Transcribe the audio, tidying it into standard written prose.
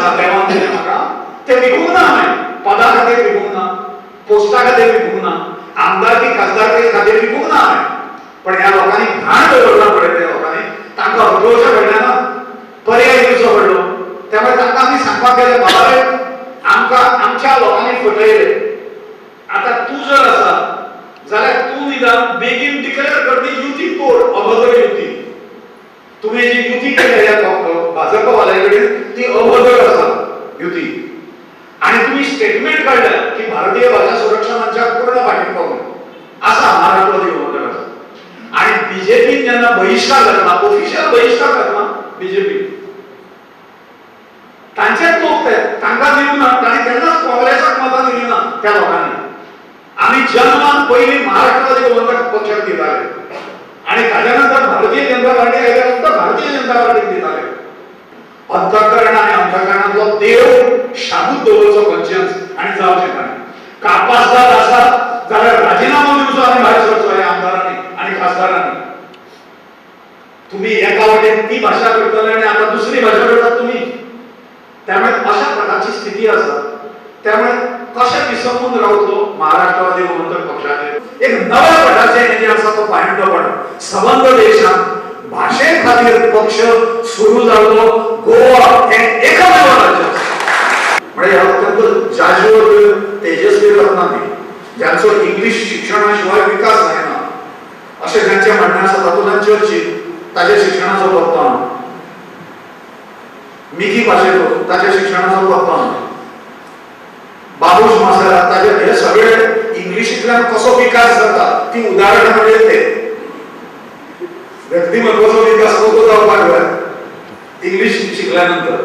आसा देवान दिलें म्हाका तें विकूंक ना हांवें, पदा खातीर विकूंक ना, पोस्टा खातीर विकूंक ना, आमदारकी खासदारकी खातीर विकूंक ना हांवें. पण ह्या लोकांनी घाण दवरला पळय, त्या लोकांनी तांकां हटोवचें पडलें ना, पर्याय दिवचो पडलो. त्यामुळे तांकां आमी सांगपाक गेले, बाबा रे आमकां आमच्या लोकांनी फटयले, आतां तूं जर आसा जाल्यार तूं निदान बेगीन डिक्लेअर कर ती युती तोड, अभद्र युती. तुमी जी युती केल्या ह्या भाजपवाल्या कडेन ती अभद्र आसा युती. आनी तुमी स्टेटमेंट काडल्या की भारतीय भाशा सुरक्षा मंचाक पूर्ण पाठिंबो आसा महाराष्ट्रवादी गोमंतकाचो. आनी बीजेपीन जेन्ना बहिश्कार घातला, ऑफिशियल बहिश्कार घातला बीजेपी, तांचेच लोक ते तांकां दिवंक ना, तांणी केन्नाच काँग्रेसाक मतां दिली ना त्या लोकांनी. आमी जन्मान पयलीं महाराष्ट्रवादी गोमंतक पक्षाक दिताले आनी ताज्या नंतर भारतीय जनता पार्टी आयल्या नंतर भारतीय जनता पार्टीक दिताले. अंतःकरण आनी अंतःकरणांतलो देव शाबूत दवरचो कॉन्शियन्स आनी जावचें ताणें. कापासदार आसा जाल्यार राजिनामो दिवचो आनी भायर सरचो ह्या आमदारांनी आनी खासदारांनी. तुमी एका वटेन ती भाशा करतले आनी आतां दुसरी भाशा करतात तुमी. त्यामुळे अशा प्रकारची स्थिती आसा. त्यामुळे कशें विसंबून रावतलो महाराष्ट्रवादी गोमंतक पक्षाचेर एक नव्या गटाचें हें जें आसा तो पायंडो पडलो. सबंद देशांत भाशे खातीर पक्ष सुरू जाल्लो गोवा हें एकमेव राज्य आसा. म्हणजे अत्यंत जाज्वल तेजस्वी रत्ना ती, ज्यांचो इंग्लीश शिक्षणा शिवाय विकास जायना अशें जांचें म्हणणें आसा तातूंतल्यान चर्चील ताज्या शिक्षणाचो पत्तो ना, मिकी पाशेको ताज्या शिक्षणाचो पत्तो ना, बाबूश मासारा ताजे, हे सगळे इंग्लिशींतल्यान कसो विकास जाता ती उदाहरणां म्हणजे ते व्यक्तिमत्वाचो विकास कसो जावपाक जाय इंग्लीश शिकल्या नंतर.